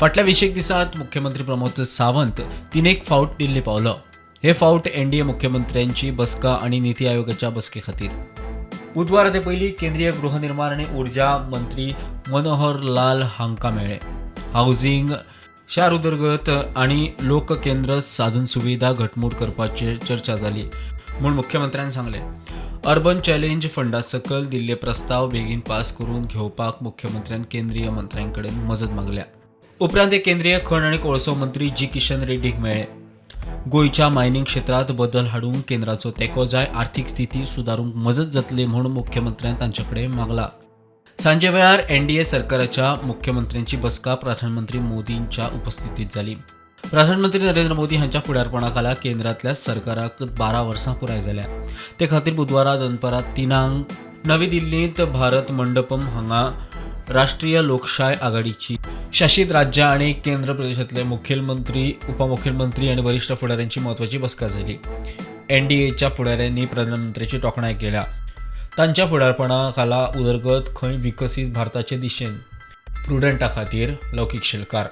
फाटल्या 20 दिसांत मुख्यमंत्री प्रमोद सावंत 3 फावट दिल्ली पावलो. हे फावट एनडीए मुख्यमंत्र्यांची बसका आनी निती आयोगाच्या बसके खातीर. बुधवारा ते पयलीं केंद्रीय गृहनिर्माण आनी ऊर्जा मंत्री मनोहर लाल हांकां मेळ्ळे. हावजींग, शार उदरगत आनी लोककेंद्र साधन सुविधा घटमूट करपाचेर चर्चा जाली म्हूण मुख्यमंत्र्यान सांगलें. अर्बन चॅलेंज फंडा सकयल दिल्ले प्रस्ताव बेगीन पास करून घेवपाक मुख्यमंत्र्यान केंद्रीय मंत्र्यां कडेन मजत मागल्या. उपरांत ते केंद्रीय खण आनी कोळसो मंत्री जी किशन रेड्डीक मेळ्ळे. गोंयच्या मायनिंग क्षेत्रांत बदल हाडूंक केंद्राचो तेंको जाय, आर्थीक स्थिती सुदारूंक मजत जातली म्हूण मुख्यमंत्र्यान तांचे कडेन मागला. सांजे वेळार एनडीए सरकाराच्या मुख्यमंत्र्यांची बसका प्रधानमंत्री मोदींच्या उपस्थितीत जाली. प्रधानमंत्री नरेंद्र मोदी हांच्या फुडारपणा खाला केंद्रांतल्या सरकाराक 12 वर्सां पुराय जाल्या. ते खातीर बुधवारा दनपारां 3क नवी दिल्लींत भारत मंडपम हांगा राष्ट्रीय लोकशाय आघाडीची शासीत राज्यां आनी केंद्र प्रदेशांतले मुखेलमंत्री, उपमुखेलमंत्री आनी वरिश्ठ फुडाऱ्यांची म्हत्वाची बसका जाली. एनडीएच्या फुडाऱ्यांनी प्रधानमंत्र्याची तोखणाय केल्या. तांच्या फुडारपणा खाला उदरगत खंय विकसीत भारताचे दिशेन. प्रुडंटा खातीर लौकीक शेलकार.